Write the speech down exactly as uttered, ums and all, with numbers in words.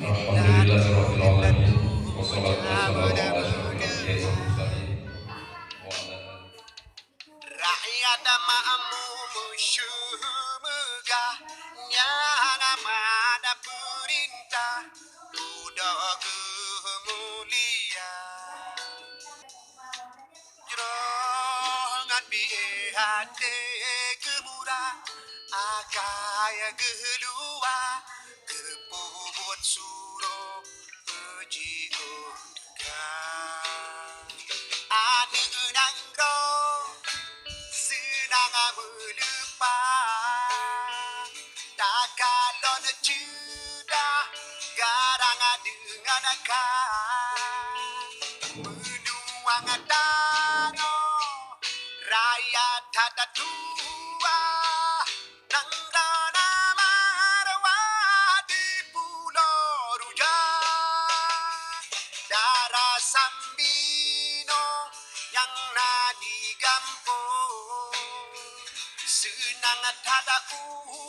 Alhamdulillahirabbil alamin. Wassalatu wassalamu ala asyrafil anbiya'i wal mursalin. Wa ala alihi. Rakyat makmum syeumeugah nyang amanah peurintah, budok geuh mulia. Jroh ngon biéh até geuh murah, akai geuh luwa, geupeubuet surok peujiôh teuka. Aneuk nanggroe seunang meuleupah, takalon ceudah garang deungon ka. Meunuang tanoh raya that tuha, nanggroe na marwah di Pulo Rujak. Dara Sambinoe nyang na di gampông, seunang that u